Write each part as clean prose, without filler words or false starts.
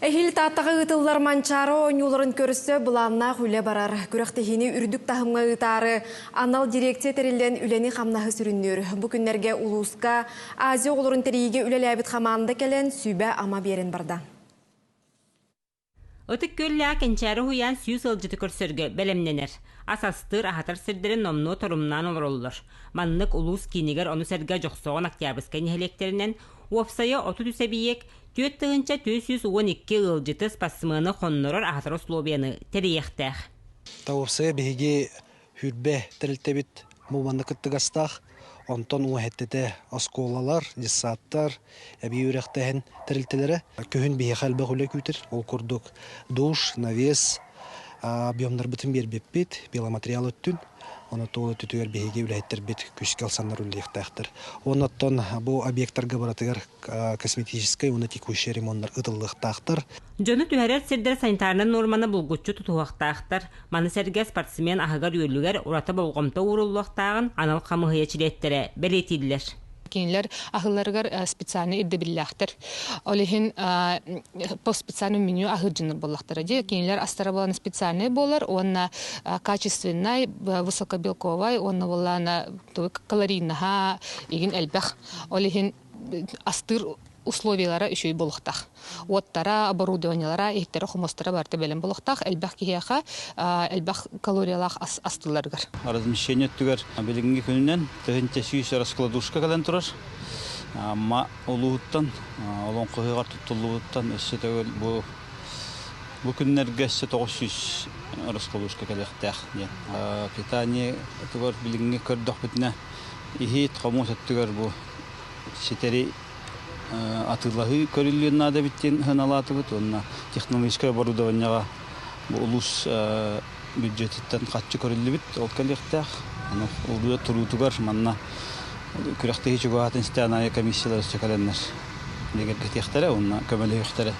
Эһиил Тааттаҕа ыытыллар Манчаары оонньууларын көрсө былааннаах үлэ барар. Күрэхтэһиини үрдүк таһымҥа ыытаары анал дирекция тэриллэн үлэни-хамнаһы сүрүннүүр. Бу күннэргэ улууска Азия оҕолорун тэрийиигэ үлэлээбит хамаанда кэлэн сүбэ-ама биэрэн барда. Ытык Күөллээх Кэнчээри уһуйаан сүүс ыалдьыты көрсөргө бэлэмнэнэр. Ас астыыр, аһатар сирдэрин номнуо торумнаан олороллор. Маннык улуус киинигэр ону сэргэ Дьохсоҕон Октябрьскай нэһилиэктэринэн уопсайа 33 эбийиэк 4412 ыалдьыты спортсмены хоннорор аһатар условияны тэрийиэхтээх. Уопсайа биһиги хүрбэ тэрилтэбит бу манна кыттыгастаах. Онтон уоһэттэтэ оскуолалар, детсадтар, эбии үөрэхтээһин тэрилтэлэрэ. Күһүн биһиэхэ элбэх үлэ күүтэр. Ол курдук душ, навес объемнарбытын биэрбиппит, пиломатериал өттүн. Ону туол өттүтүгэр биһиги үлэһиттэрбит күүскэ ылсаннар үлэлиэхтээхтэр. Оннуттан бу объектарга барытыгар косметическай уонна текущий ремоннар ыытыллыахтаахтар. Дьону түһэрэр сирдэр санитарнай нуорманы булгуччу тутуһуохтаахтар. Маны сэргэ спортсмен аһыгар-үөлүгэр ураты болҕомто ууруллуохтааҕын анал хамыыһыйа чилиэттэрэ бэлиэтииллэр. Кинилэр аһылларыгар специальный ирдэбиллээхтэр. Ол иһин по специальному меню аһыыр дьоннор буоллахтара дии. Кинилэр астара буолан специальный буолар уонна качественнай, высокобелковай уонна буоллаана калорийнаһа игин элбэх. Ол иһин астыыр условиялара үчүгэй буолуохтаах. Уоттара, оборудованиелара, иһиттэрэ-хомуостара барыта бэлэм буолуохтаах. Элбэх киһиэхэ элбэх калориялаах ас астыыларыгар. Размещение өттүгэр билиҥҥи күнүнэн 1100 раскладушка кэлэн турар. Амма улууһуттан, Олоҥхо ыһыаҕар туттуллубуттан өссө төгүл бу бу күннэргэ өссө 900 раскладушка кэлиэхтээх диэн. Питание тугар билиҥҥи көрдөхпүтүнэ иһит, хомуос өттүгэр бу ситэри атыылаһыы көрүллүөн наада эбит диэн сыаналаатыбыт уонна технологическай оборудованиеҕа бу улуус бюджетиттэн харчы көрүллүбүт, ол кэлиэхтээх. Аны улуйа туруутугар манна күрэхтэһии чугаһаатын истээн аайы комиссиялар өссө кэлэннэр бигэргэтиэхтэрэ уонна көмөлөһүөхтэрэ.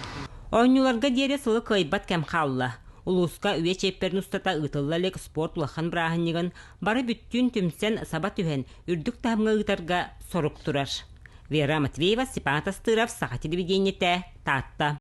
Оонньууларга диэри сылы кыайбат кэм хаалла. Улууска үйэ чиэппэрин устата ыытылла илик спорт улахан бырааһынньыгын бары бүттүүн түмсэн саба түһэн үрдүк таһымҥа ыытарга сорук турар. Вера Матвеева, Степан Тастыров, Саха телевидениетэ, Таатта.